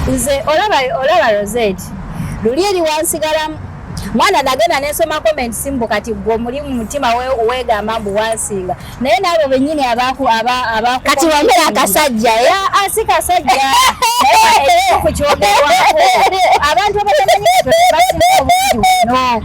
Nze olaba Rosette luli eri wansigalamu mwana, nagenda nensoma comments mbu kati gwe omuli mu mutima weegamba mbu wansinga, naye naabo bennyini abaku aba Kati wamera akasajja, eh? Ah, si kasajja, naye ku kyogerwako abantu abatamanyi Katonda basinga obungi. No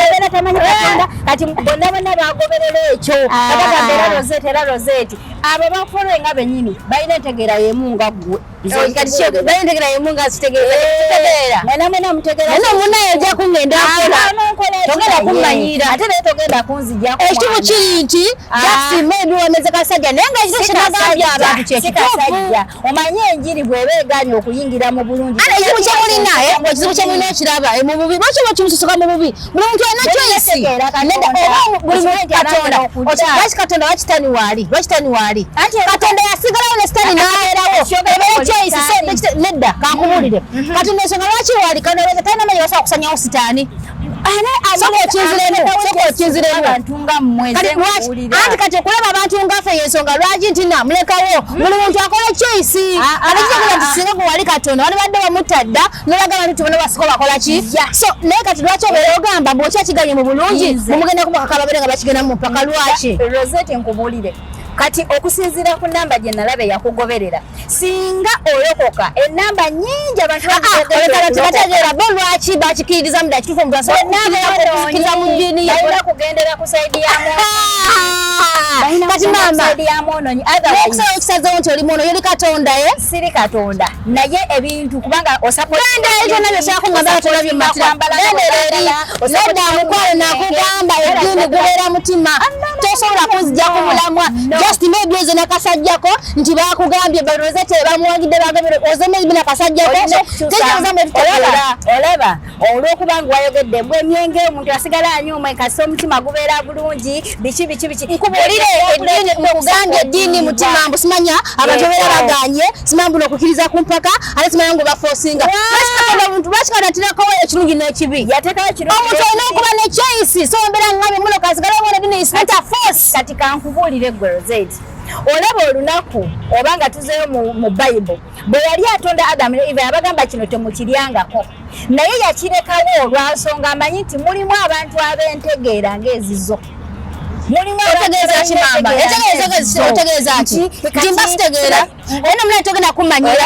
abeera tamanyi Katonda, kati bonna bonna bagoberera ekyo. Abagamba era Rosette, era Rosette, abo bafollowinga bennyini balina entegeera y'emu nga ggwe. Kati balina entegeera yemu nga kitegeera. Mwena mwena mutegeera. Naye munaye ojja kungenda nkola, togenda kummanyiira. Ate naye togenda kunzijjako. Ekituufu kiri nti just maybe wameze kasajja, naye nga ekyo kinagambye abantu kyekituufu. Kasajja, omanye enjiri bw'eba eganye okuyingira mu bulungi. Ate ekizibu kyemulina, ekizibu kyemulina ekiraba mu bubi, lwaki oba kimususuka mu bubi? Buli muntu alina choice. Tegeera Nedda, Katonda. oba buli muntu Okimanyi Katonda okujja. Lwaki Katonda, lwaki sitani waali, lwaki sitani waali? Anti Katonda yasigalawo ne sitani n'abeerawo. Ekyogera Ebeera kuli choice, so sitaani. nedda, kankubuulire, Katonda ensonga lwaki waali, Katonda talina manyi basobola kusanyawo sitaani. Soka okinziremu, soka okinziremu. Abantu nga mmwe Kati nze lwaki nkubuulira. Anti kati okulaba abantu ngaffe yensonga lwaki nti namulekawo, buli muntu akola choice. Ah, Kati kitegeeza nti ah. singa gwe wali Katonda, walibadde wamutta dda, nolagamba nti tubona basiko bakola ki. So naye kati lwaki obeera ogamba mbu okyakiganye mu bulungi, Nze. mumugenda kumukaka babeere nga bakigenda mu mpaka, lwaki? Rosette, nkubuulire, kati okusinziira ku namba gye nalaba eyakugoberera, singa olokoka, enamba nyingi abantu Olekala tebategeera bo lwaki bakikiririza mu dda kituufu, omuntu asobola okukkiriza mu ddiini ye. Balina kugendera ku side ya Kati maama, side ya mwonoonyi. n'okusaba okisazeewo nti oli mwono, yoli Katonda, ye? Siri Katonda, naye ebintu kubanga Genda eri, kyonna byokyakungamba nga tolabye matira. Genda eri, nedda mukwano, nakugamba eddiini gubeera mutima, tosobola kunzija ku mulamwa. Just maybe oze nakasajjako nti bakugambye Rosette bamuwagidde, bagambye oze maybe nakasajjako tegeeza mwe. Olaba olwokubanga wayogedde mbw emyenge, omuntu asigala anywa kasita omutima gubeera bulungi, biki biki biki. Nkubuulire, eddiini, nkugambye eddiini mutima. Mbu simanya abantu babeera baganye, simanya mbu nokukkiriza ku mpaka, ate simanya ngu baforcinga. Lwaki Katonda atirakawo ekirungi n'ekibi? Yateekawo ekirungi. Omuntu olina okuba ne choice, so mbeera ngambye muno kasigala omwana, eddiini is not a force. Kati kankubuulire gwe Rosette, olaba olunaku oba nga tuzeeyo mu Bayibuli, bwe yali atonda Adamu ne Eva, yabagamba kino temukiryangako, naye yakirekawo olwansonga amanyi nti mulimu abantu ab'entegeera ng'ezizo. Mulimu abantu. Otegeeza ki, maama? Otegeeza ki nti mba sitegeera? Era nomulala togenda kumanyira,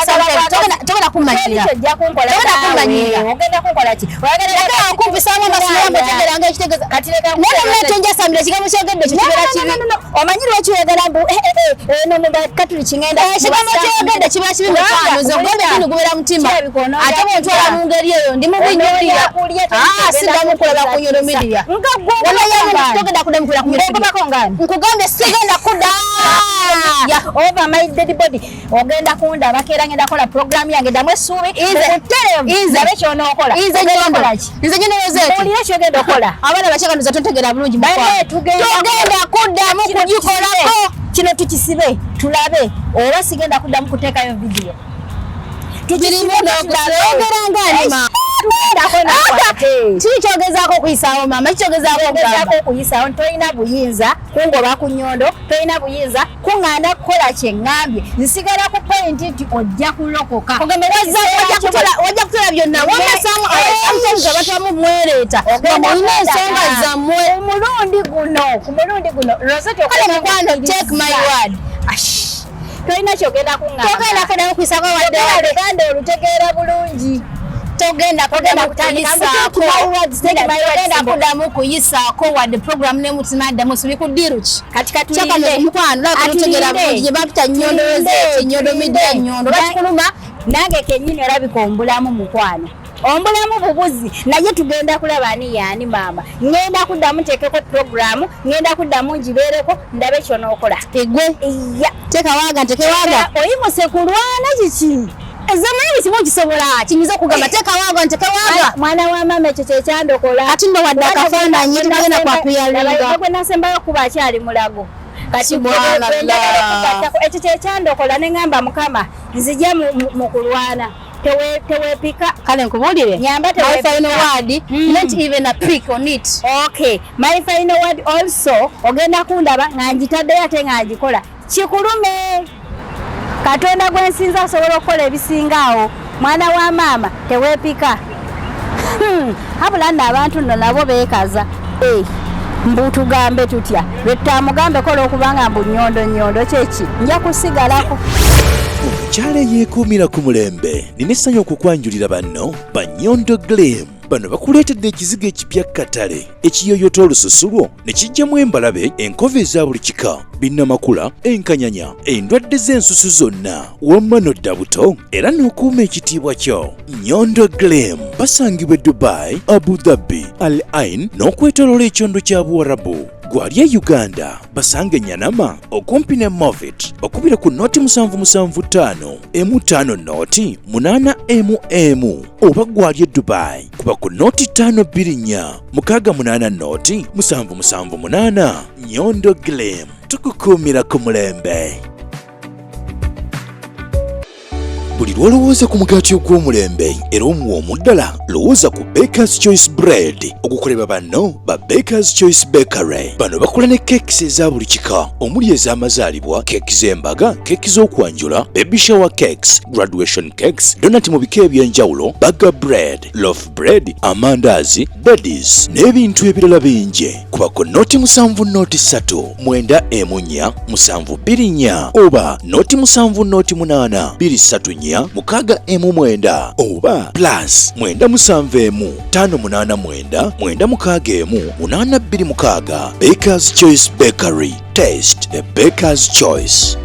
togenda kumanyira. Ojja kunkola. Togenda kumanyira. Ogenda kunkola ki? Oyagala okumpisaamu amasimu, otegeera nga ekitegeeza. Kati leka. Naye nomulala tonjasamira, ekigambo kyogedde ekyo kibeera kibi. Omanyi lwaki oyagala mbu eno mu Bakatuliki ngenda? Ekigambo kyogedde kiba kibi, mukwano. Nze ogombe eddiini gubeera mutima, ate bwontwala mu ngeri eyo ndi mubi nnyo. Siddamu kulaba ku Nyondo Media. Togenda kuddamu kulaba ku Nyondo Media. Ng'ogobako ngani? Nkugambye sigenda kudda. Over my dead body, ogenda kundaba keera ngenda kola program yange ddamu essuubi mutereevu, ndabe kyonookola. Nze Ogenda Nyondo. kukola ki? Nze Nyondo Rosette. Mpulira kyogenda okola. Abaana bakyakanuza, tontegeera bulungi, Bane, mukwano. tugenda Togenda kuddamu Kino kugikolako. kino tukisibe tulabe oba sigenda kuddamu kuteekayo vidiyo. Kirimu n'okusogera ng'anima. Tugendako nakwate. Kiki kyogezaako okuyisaawo, maama? Kiki kyogezaako okugamba? Ogezaako okuyisaawo nti tolina buyinza kungoba ku Nnyondo, tolina buyinza kuŋŋaana kukola kye ŋŋambye. Nsigala ku point nti ojja kulokoka. Ogamba wajja kutola byonna wamasaamu. Sometimes abantu abamu mwereeta nga mulina ensonga zammwe. Omulundi guno, ku mulundi guno, Rosette. Kale mukwano, take my word. Tolina kyogenda kuŋŋamba. Togenda kuddamu kuyisako wadde. Ogenda Luganda olutegeera bulungi. Togenda kuddamu kuyisaako, togenda kuddamu kuyisaako wadde program nemutima ddamu subi ku ddiiru ki. Kati Kyakano katulinde. mukwano, laba tutegeera bulungi gye bapita Nnyondo Rosette, Nnyondo Media, Nnyondo bakikuluma. Nange kennyini olabika ombulamu, mukwano, ombulamu bubuzi, naye tugenda kulaba ani yaani. Maama, ngenda kuddamu nteekeko puroguramu, ngenda kuddamu ngibeereko, ndabe kyonookola. Egwe. Iya. Teeka waaga, nteke waaga. Oyimuse kulwana kiki? Nze manyi kimu nkisobola, kinyiza okugamba teeka waaga, nteke waaga. Mwana wa maama, ekyo kyekyandokola. Kati nno wadde akafaananyi tugenda kwakuyalinga. Gwe nasembayo kuba akyali mulago. Kati Subhanallah. gwe ekyo kyekyandokola, neŋŋamba Mukama nzija mu kulwana. Teweepika. Kale nkubuulire, Nyamba. my Teweepika. final word, not even a prick on it. Okay, my final word also, ogenda kundaba nga ngitaddeyo ate nga ngikola, kikulume. Katonda gwe nsinza asobola okukola ebisinga awo. Mwana wa maama teweepika. Habula nno abantu nno nabo beekaza. Mbu tugambe tutya? Lwe tutamugambeko olw'okubanga mbu nnyondo nnyondo kyeki? Nja kusigalako. Omukyala eyeekuumira ku mulembe, nina essanyu okukwanjulira banno ba Nyondo Glam. Bano bakuleetedde ekizigo ekipya katale ekiyoyota olususu lwo ne kijjamu embalabe, enkovu eza buli kika, binnamakula, enkanyanya, endwadde z'ensusu zonna, wamma n'odda buto era n'okuuma ekitiibwa kyo. Nyondo Glam basangibwa e Dubai, Abu Dhabi, Al Ain n'okwetooloola ekyondo kya Buwarabu. Gwali e Uganda basange Nyanama okumpi ne Movit, bakubira ku noti 775 emu 5 noti 8 emu emu, oba gwali e Dubai kuba ku noti 5 2 4 6 8 noti 7 7 8. Nyondo Glam tukukuumira ku mulembe. Buli lw'olowooza ku mugaati ogw'omulembe era omuwoomu ddala, lowooza ku Baker's Choice Bread ogukolebwa banno ba Baker's Choice Bakery. Bano bakola ne cakes eza buli kika omuli ez'amazaalibwa, keeki z'embaga, keeki z'okwanjula, baby shower cakes, graduation cakes, donut mu bika eby'enjawulo, burger bread, loaf bread, amandaazi, daddies n'ebintu ebirala bingi. Kuba ku noti 7 noti 3 9 1 4 7 2 4 oba noti 7 noti 8 2 3 4 6 1 9 oba plus 9 7 1 5 8 9 9 6 1 8 2 6. Baker's Choice Bakery, taste the Baker's Choice.